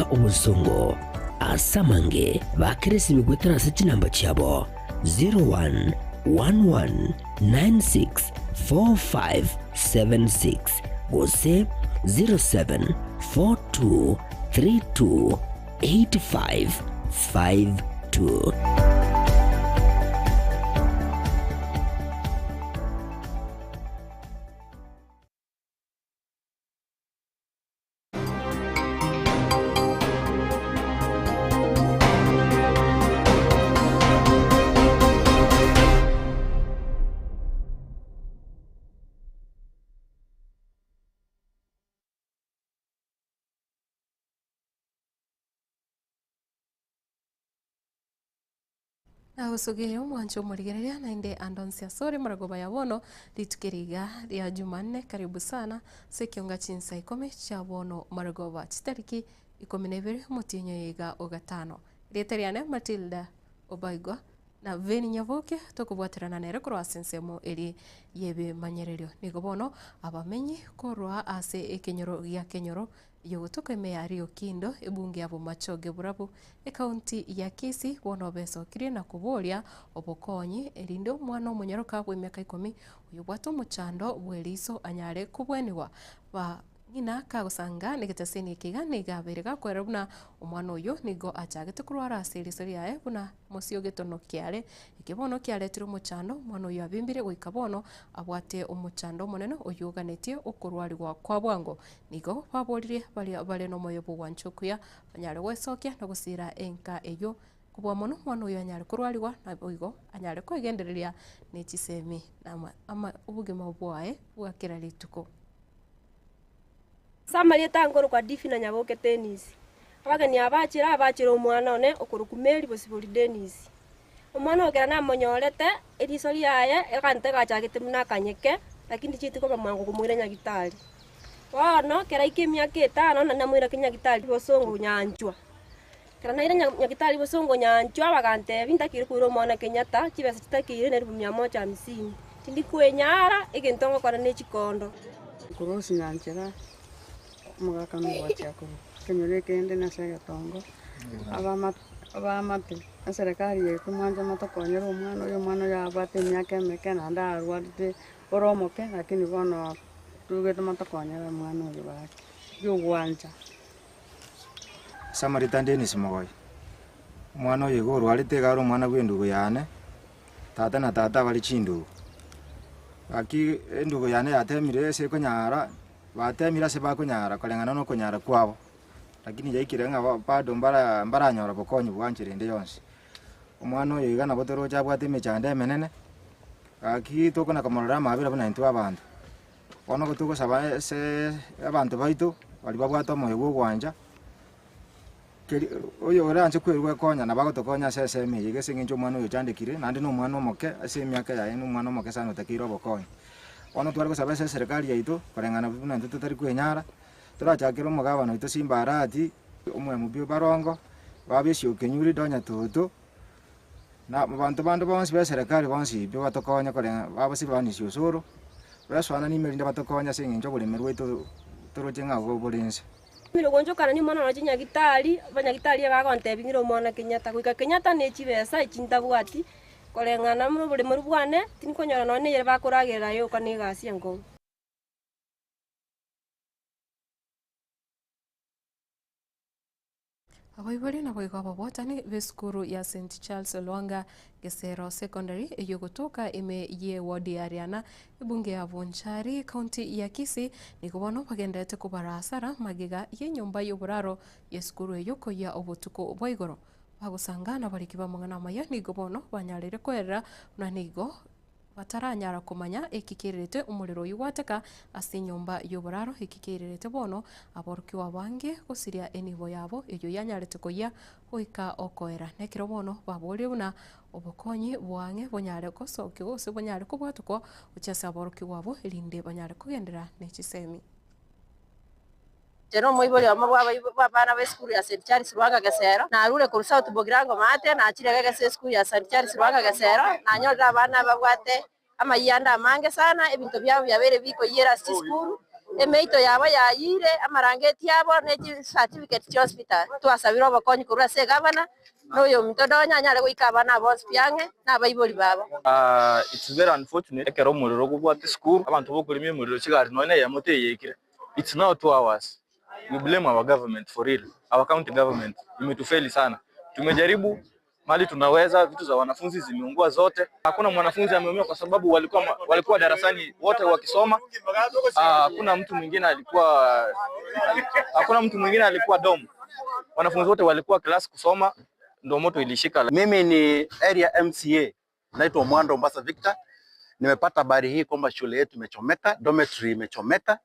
aiga obosongo ase amange bakere esimi goetera ase chinamba chiabo 0111964576 gose 0742328552. Nagosogeire omwancho omorigereria naende ande onsi asore maragoba ya bono rituko eri iga ria Jumanne karibu sana ase ekionga chinsa ikomi chia bono maragoba chitariki ikomi na ibere omotienyi oyo iga o gatano. Erieta riane Matilda Obaigwa na Veni Nyaboke tokobwaterana nere korwa ase ensemo eria y'ebimanyererio. Nigo bono abamenyi korwa ase ekenyoro gia Kenyoro Yogotoka ime ya Riokindo, ebunge ya Bomachoge Borabu, ekaunti ya Kisii, bono besokirie na koboria obokonyi erinde omwana omonyaroka bw'emiaka ikomi oyobwate omochando bw'eriso anyare kobwenigwa. Ba Ng'ina kagosanga negetaseni eke iga nigo abeire gakoerera buna omwana oyio nigo achagete korwara ase eriso riaye buna mosio getono kiare. Eke bono kiaretire omochando, omwana oyio abimbire goika bono abwate omochando omonene oyio oganetie okorwarigwa kwa bwango. Nigo baboririe baria bare nomoyo bw'ogwancha okuya, banyare gwesokia na gosiira enka eyio. Kobua mono omwana oyo anyare korwarigwa, naboigo anyare kwegendereria ne chisemi na ama obogima bwaye bwa kera rituko. Ase amarieta nkorokwa Divina Nyaboke Dennis. Abageni aba bachire abachire omwana one okorokwa Mary Bosibori Dennis. Omwana oyo ekero namonyorete, eriso riaye egento egachagete buna akanyeke, lakini tichieti koba mwango komoira nyagitari. Bono ekero aika emiaka etano naende namoira nyagitari bosongo nyanchwa. Ekero naira nyagitari bosongo nyanchwa bagantebia ntakeire koira omwana Kenyatta, chibesa chitakeire na elifu mia moja hamsini. Tindi kwenyara, egento ngokora ne chikondo. Korwa ase nyanchera, omogaka nogwachia korwa ekenyoro ekende na ase egetongo, abama abaamate, eserekari yaito mwanche motokonyere omwana oyo, omwana oyo abwate emiaka emeke naende arwarete ore omoke lakini bono togete motokonyere omwana oyo gaki, riogwancha. Ase amarieta Dennis Mogoi, omwana oyo iga orwarete iga are omwana bwa endugu yane, tata na tata bare chindugu. Gaki endugu yane yatemire ase ekonyara, batemire ase bakonyara koreng'ana na okonyara kwabo, lakini yaikire ng'a bo bado mbara mbaranyora bokonyi bwa nchera ende yonsi. Omwana oyo iga nabo toroche abwate emechando emenene, gaki tokona komorora amabera buna intwe abanto. Bono nigo togosaba ase abanto baito baria babwate omoyo bwa ogwancha, keri oyo oranche kwerwa gokonya nabo agotokonya ase esemo eye iga ase eng'encho omwana oyo ochandekire naende na omwana omoke ase emiaka yaye na omwana omoke sana otakeire obokonyi. Bono tware gosaba ase eserekari yaito koreng'ana buna intwe totari kwenyara, torachakere omogabana oito Simba Arati, omo MP Barongo, baba Esiokenyuri, Donya Toto, Na abanto bande bonsi b'eserekari bonsi pi batokonye koreng'a baba Silvanus Osoro, besoananie ime erinde batokonye ase eng'encho oboremi bwaito toroche ng'a bore inse. Goonchokana nimwana nonya chinyagitari, abanyagitari bagontebia ng'ira omwana Kenyatta, goika Kenyatta ne chibesa echi ntabwati, koreng'ana buna oboremo bwane, tinkonyora nonya neyere bakoragerera yoka na egasi enkong'u. Abaibori naboigo ababwatani b'esukuru ya St Charles Lwanga Gesero Secondary eyio egotoka ime ye ward ya Riana ebunge ya Bonchari county ya Kisii nigo bono bagendererete kobara hasara magega y'enyomba y'oboraro y'esukuru eyio koyia obotuko bwa igoro. Bagosanga nabariki b'amang'ana amaya nigo bono banyarire koerera buna nigo Bataranyara komanya eki keirerete omorero oyio gwateka ase enyomba y'oboraro, eki keirerete bono aborokigwa abange gosiria enibo yabo eyio yanyarete koyia goika okoera. Nekero bono baborie buna obokonyi bwang'e bonyare gosokiwa gose bonyare kobwatokwa gochia ase aborokigwa abwo erinde banyare kogenderera ne chisemi. Inche nomoibori omo bw'abana b'esukuru ya St. Charles Lwanga Gesero, narure korwa South Bogirango Maate, nachire iga ase esukuru ya St. Charles Lwanga Gesero, nanyorire abana babwate amayianda amange sana, ebinto biabo biabeire bikoyiera ase chisukuru. Emeito yabo yayiire, amarangeti abo, ne chicertificate chia hospital. Twasabire obokonyi korwa ase egavana, na oyominto Donya anyare goika abana aba bonsi pi ang'e, na abaibori babo. It's very unfortunate ekero omorero okobwata esukuru, abanto bokoremia omorero chigari nonya na eyemo teyekire, it's now 2 hours, we blame our government for real, our county government imetufeli sana, tumejaribu mahali tunaweza, vitu za wanafunzi zimeungua zote, hakuna mwanafunzi ameumia kwa sababu walikuwa darasani wote wakisoma. Hakuna mtu mwingine alikuwa hakuna mtu mwingine alikuwa dorm, wanafunzi wote walikuwa class kusoma, ndio moto ilishika. Mimi ni area MCA, naitwa Mwando Mombasa Victor. Nimepata habari hii kwamba shule yetu imechomeka, dormitory imechomeka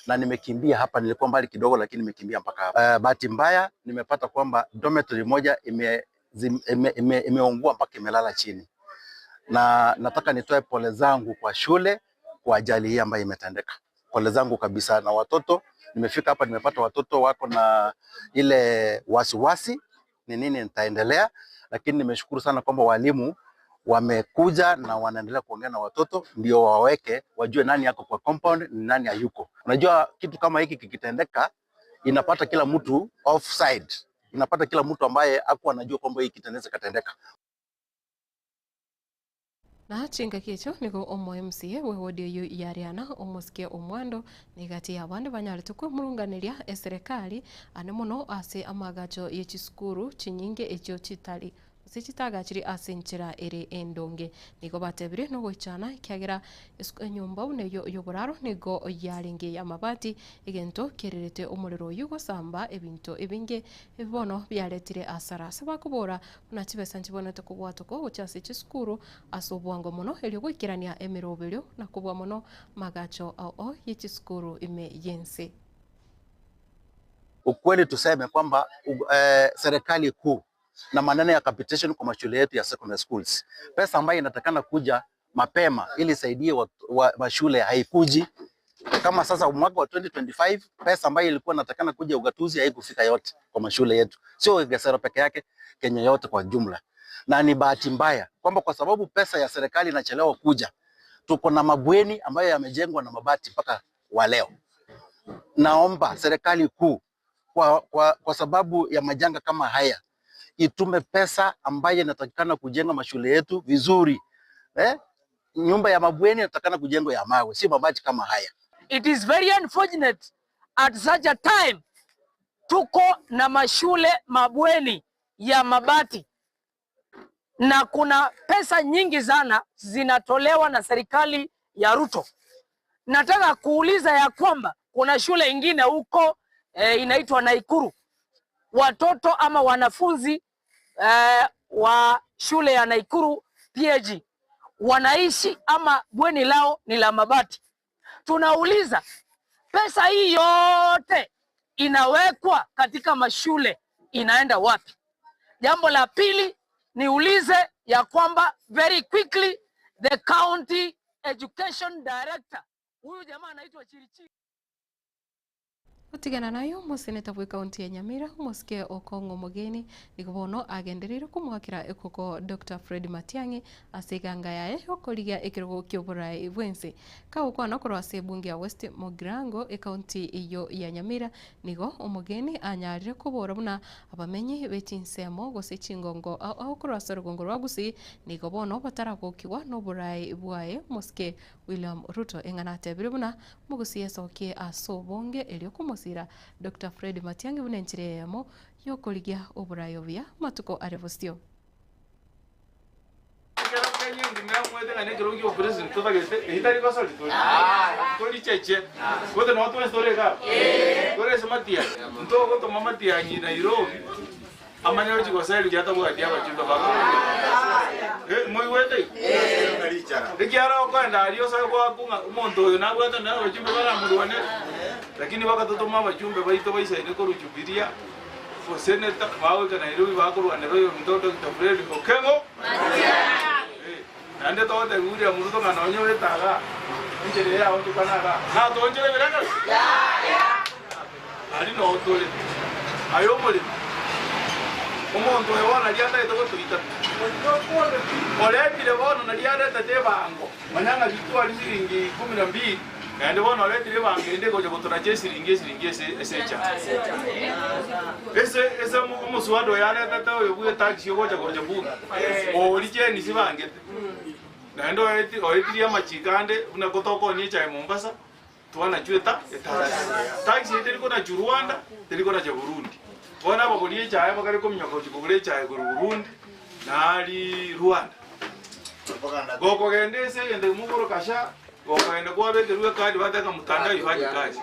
na nimekimbia hapa. Nilikuwa mbali kidogo, lakini nimekimbia mpaka hapa. Bahati mbaya nimepata kwamba dormitory moja imeungua mpaka imelala chini, na nataka nitoe pole zangu kwa shule kwa ajali hii ambayo imetendeka. Pole zangu kabisa na watoto. Nimefika hapa nimepata watoto wako na ile wasiwasi ni nini nitaendelea, lakini nimeshukuru sana kwamba walimu wamekuja na wanaendelea kuongea na watoto ndio waweke wajue nani yako kwa compound ni nani hayuko. Unajua kitu kama hiki kikitendeka, inapata kila mtu offside, inapata kila mtu ambaye hakuwa anajua kwamba hii kitu inaweza katendeka. Na chingaki echo nigo omo MCA bwe wodi eyo yariana omosike omwando nigati ya abande banyarete kwemurunganeria eserekari ane mono ase amagacho ye chisukuru chinyinge echio chitari gose chitagachiri ase enchera ere endonge. Nigo batebire nogoichana ekiagera enyomba buna eyo yoboraro nigo yarenge ya amabati egento kererete omorero oyu gosamba ebinto ebinge bono biaretire asara. Ase bakobora buna chibesa nchibonete kobwatoko gochia ase chisukuru ase obwango mono erio goikerania emeroberio na kobua mono magacho ao ye chisukuru ime yense. Ukweli tuseme kwamba serikali kuu na maneno ya capitation kwa mashule yetu ya secondary schools, pesa ambayo inatakana kuja mapema ili isaidie mashule haikuji. Kama sasa mwaka wa 2025 pesa ambayo ilikuwa inatakana kuja ugatuzi haikufika yote kwa mashule yetu, sio Gesero peke yake, Kenya yote kwa jumla. Na ni bahati mbaya kwamba kwa sababu pesa ya serikali inachelewa kuja, tuko na mabweni ambayo yamejengwa na mabati mpaka wa leo. Naomba serikali kuu kwa sababu ya majanga kama haya itume pesa ambayo inatakikana kujenga mashule yetu vizuri eh? Nyumba ya mabweni inatakikana kujengwa ya mawe, si mabati kama haya. It is very unfortunate at such a time tuko na mashule mabweni ya mabati na kuna pesa nyingi sana zinatolewa na serikali ya Ruto. Nataka kuuliza ya kwamba kuna shule ingine huko inaitwa Naikuru, watoto ama wanafunzi wa shule ya Naikuru PAG wanaishi ama bweni lao ni la mabati. Tunauliza, pesa hii yote inawekwa katika mashule inaenda wapi? Jambo la pili niulize ya kwamba very quickly the county education director, huyu jamaa anaitwa Chirichiri. Otigana nayo moseneta bwe kaunti ya Nyamira omosike Okong'o Omogeni nigo bono agendereire komwakera ekoko Dr. Fred Matiang'i ase eganga yaye okorigia ekerogo kia oborai bwense. Kagokwana korwa ase ebunge ya West Mugirango ekaunti eyo ya Nyamira nigo omogeni anyarire kobora buna abamenyi be chinsemo gose chingongo ao korwa ase orugongo rwa Gusii nigo bono bataragokigwa na oborai bwaye omosike William Ruto eng'ana atebire buna Omogusii esokie ase obonge erio komosira Dr. Fred Matiang'i buna enchera eyemo yokorigia oborai obuya matuko are bosio. Ekero Kenya engima yamwete ng'a nekerogo kia obopresident totagete, eyio tari gosori tori toricheche gose noo twensi tore iga abwo tore ase Matiang'i ntogotoma Matiang'i Nairobi amanye gochia goseri riria atabwati abachumbe bakoruga moigwete igo ekiagera okoenda aria osoe goakwa ng'a omonto oyo nabwate nonye abachumbe baramorwanere lakini bagatotoma abachumbe baito baisaine korwa Jubilee for senator bagoika Nairobi bakorwanera oyominto Doctor Fred Okengo Naende togotebia William Ruto ng'a nonye orete igaa, enchera eye yaonchokana igaa, natoonchore ebirengererio? Aria noo tore. Aye omoremi, omonto oyo bono nario atagete gotoita pi. Oretire bono nario aretete ebango, manya ng'a ritwari siringi ikomi na mbili. Naende bono oretire ebango ende egocha gotonacha esiringi esiringi ase ase echae. Ase ase omoswada oyo aretete oyo bwe etaxi ogocha gocha bunge, oria chenisi bangete. Naende oeti oetirie amachiko ande buna gotokonia echae Mombasa, twanachwa eta etaxi. Taxi eye teri konachwa Rwanda, teri konacha Burundi. Bono abagori echae bakare kominyoka gochia kogora echae korwa Burundi, naaria Rwanda. Gokogenda ase egento ekemo okoroka SHA, gokogenda kwabekerwa ekadi bateba ng'a mtandao haifanyi kazi.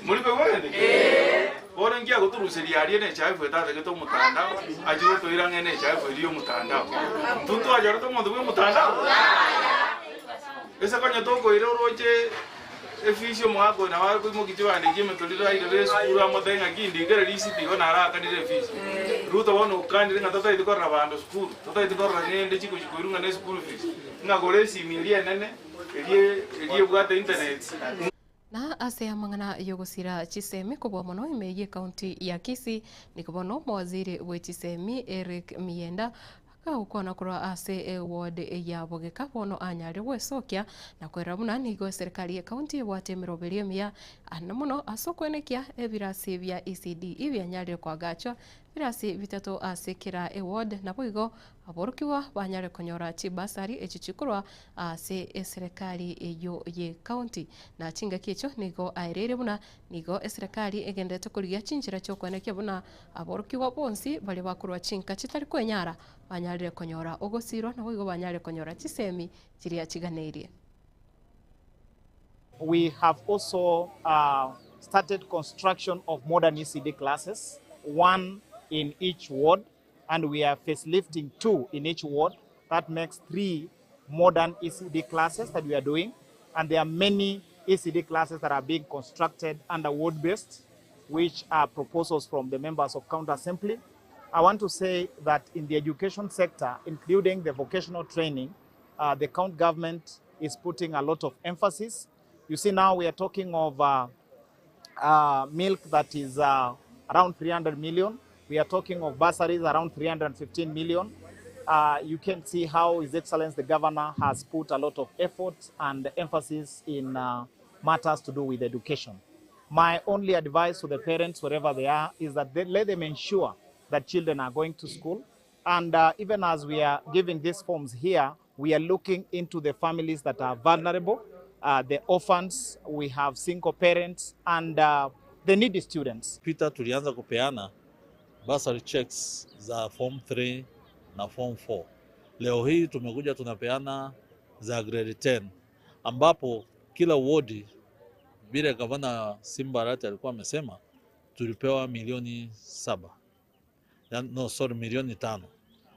Mori koigwa egento ekio? Bono inki agotoruseria aria NHIF etatagete omotandao, achie gotoira ng'a NHIF eria y'omotandao. Intwe ntwachorete omonto bwa omotandao? Ase konya tokoira oroche Efisi omogaka oyo nabo are koimokia chibande chi'emetoriro airere esukuru amotebie ng'a indikere risiti igo naraakanire efisi. Ruto bono okanire ng'a totaeti korora bando sukuru, totaeti korora ng'ende chikochi koirwa ng'a ne school fees, ng'a gora esimi eria enene eria eria ebwate internet. Na ase amang'ana y'ogosira chisemi kobua mono ime y'ecounty ya Kisii, nigo bono omowaziri bwe chisemi Eric Miyenda Agakwana korwa ase eward ya Bogeka bono anyare gwesokia na kwerora buna nigo eserikari y'ecounty ebwate emeroberio emiya ande mono ase okwenekia ebirasi bia ECD bianyarire koagachwa ebirasi bitato ase kera eward naboigo aborokigwa banyare konyora chibasari echio chikorwa ase eserekari eyio y'ecounty. Na chingaki echio nigo aereire buna nigo eserekari egenderete korigia chinchera chiokwenekia buna Aborokigwa bonsi baria bakorwa chinka chitari kwenyara banyarire konyora ogosiirwa, naboigo banyare konyora chisemi chiria chiganeirie. We have also started construction of modern ECD classes, one in each ward, and we are facelifting two in each ward. That makes three modern ECD classes that we are doing. And there are many ECD classes that are being constructed under ward-based, which are proposals from the members of County Assembly. I want to say that in the education sector, including the vocational training, uh, the county government is putting a lot of emphasis. You see, now we are talking of uh, uh, milk that is uh, around 300 million. We are talking of bursaries around 315 million. Uh, you can see how His Excellency the Governor has put a lot of effort and emphasis in uh, matters to do with education. My only advice to the parents, wherever they are, is that they, let them ensure that children are going to school. And uh, even as we are giving these forms here, we are looking into the families that are vulnerable, uh, the orphans, we have single parents, and uh, the needy students. Peter tulianza kupeana bursary checks za form 3 na form 4. Leo hii tumekuja tunapeana za grade 10 ambapo kila wodi vile gavana Simba Arati alikuwa amesema tulipewa milioni saba. No, sorry, milioni tano.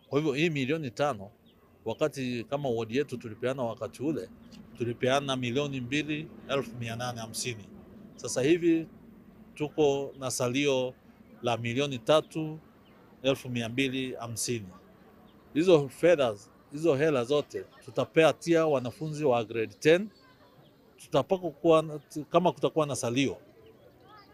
Kwa hivyo hii milioni tano wakati kama wodi yetu tulipeana wakati ule tulipeana 2,850,000. Sasa hivi tuko na salio la 3,250,000. Hizo fedha, hizo hela zote tutapatia wanafunzi wa grade 10. Tutapako kuwa, kama kutakuwa na salio,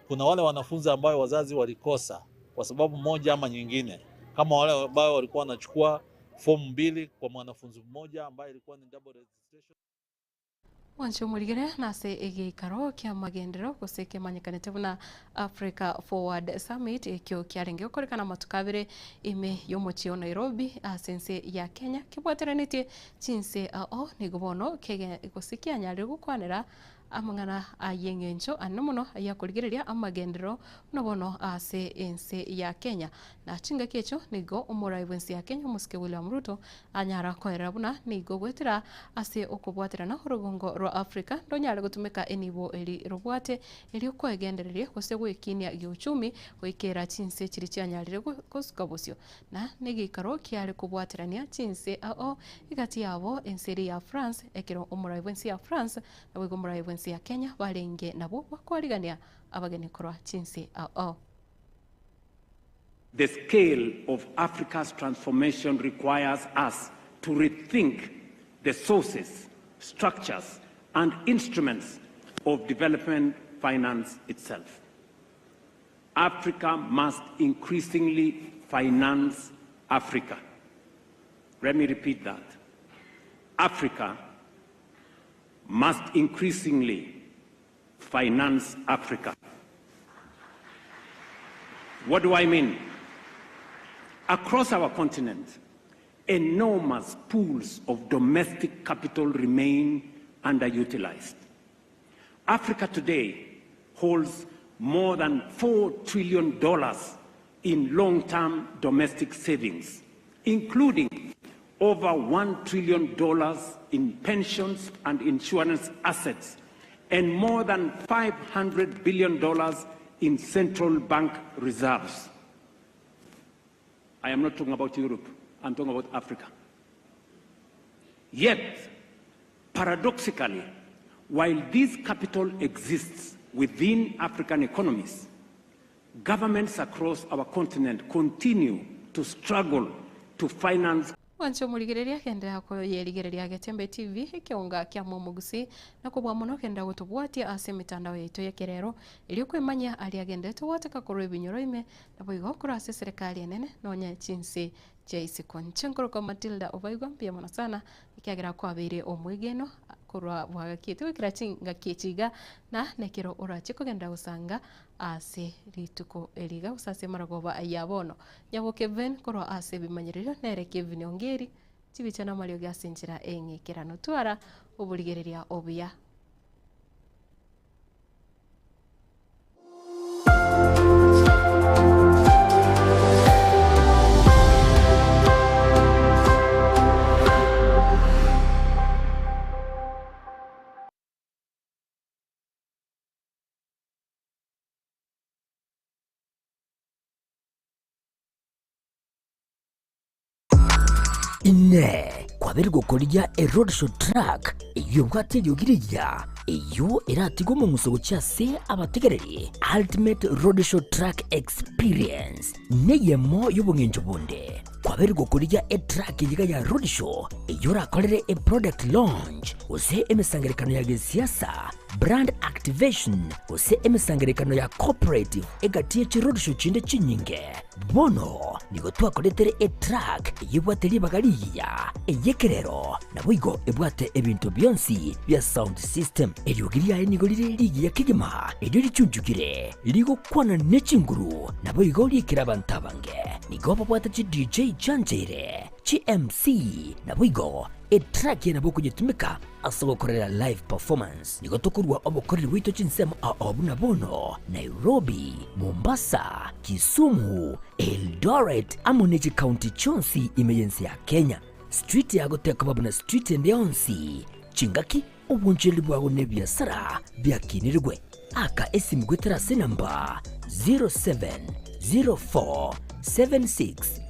kuna wale wanafunzi ambayo wazazi walikosa kwa sababu moja ama nyingine, kama wale ambao walikuwa wanachukua fomu mbili kwa mwanafunzi mmoja ambaye ilikuwa ni double registration. Mwanche omorigere nase egeikaro ki'amagenderero gose kemanyekanete buna Africa Forward Summit ekio kiarenge gokorekana amatuko abere ime y'omochie o Nairobi ase ense ya Kenya kebwateranetie chinse ao nigo bono kege gose kianyarire gokwanera Amang'ana ay'engencho anene mono ayakorigereria amagenderero buna bono ase ense ya Kenya. Na chingaki echio nigo omorai bw'ense ya Kenya omosike William Ruto anyara koerera buna nigo goetera ase okobwaterana orogongo rwa Africa ndonyare gotumeka enibo eri robwate erio kwegendereria gose gwekinia giuchumi goikera chinse chiria chianyarire gosuka bosio Na negeikaro kiare kobwaterania chinse ao egati yabo ense eria ya France, ekero omorai bw'ense ya France naboigo omorai bw'ense ya Kenya barenge nabwo bakwarigania abageni korwa chinse ao. The scale of Africa's transformation requires us to rethink the sources, structures, and instruments of development finance itself. Africa must increasingly finance Africa. Let me repeat that. Africa must increasingly Finance Africa. What do I mean? Across our continent, enormous pools of domestic capital remain underutilized. Africa today holds more than $4 trillion in long-term domestic savings, including over $1 trillion in pensions and insurance assets and more than $500 billion in central bank reserves. I am not talking about Europe, I'm talking about Africa. Yet, paradoxically, while this capital exists within African economies, governments across our continent continue to struggle to finance Mwanche omorigereria genderera koyerigereria Getembe TV, ekeonga kia Momogusi, na kobua mono genderera gotobwatia ase emetandao yaito y'ekerero, erio kwemanyia aria agenderete gwateka korwa ebinyoro ime, naboigo korwa ase eserekari enene nonya chinse chia isiko. Inche nkorokwa Matilda Obaigwa, mbuya mono sana ekiagera kwabeire omwegenwa korwa bwagakiete goikera chingaki echi iga, na nekero orache kogenderera gosanga ase rituko eri iga gose ase amarogoba aya bono. Nyaboke Ben korwa ase ebimanyererio nere Kevin Ongeri, chibicha na amariogi ase enchera eng'ikeranu. Twara oborigereria obuya. Inee! Kwabeire gokorigia eroadshow truck eyio ebwate eriogi rigiya, eyio eratige omong'uso gochia ase abategereri? Ultimate Roadshow Truck Experience neyemo y'obong'encho bonde. Kwabeire gokorigia etruck eyiga ya roadshow eyio orakorere eproduct launch gose emesangererekano ya gesiasa, brand activation gose emesangererekano ya corporate egati ye chiroadshow chinde chinyinge. Bono nigo twakoretere etruck eyio ebwate ribaga rigiya, ey'ekerero, naboigo ebwate ebinto bionsi bia sound system. Eriogi riaye nigo rire rigiya kegima, erio richunchukire, rigokwana ne chinguru, naboigo riikire abanto abange. Nigo babwate chi DJ chiancheire, chi MC, naboigo etrack eye nabo okonyetumeka ase ogokorera live performance. Nigo tokorua obokoreri bwaito chinsemo ao buna bono, Nairobi, Mombasa, Kisumu, Eldoret amo ne chikaunti chionsi ime y'ense ya Kenya. Street yago tekoba buna street ende yonsi, chingaki, obonchoreri bwago na ebiasara biakinirigwe. Aka esimu goetera ase enamba 07047655.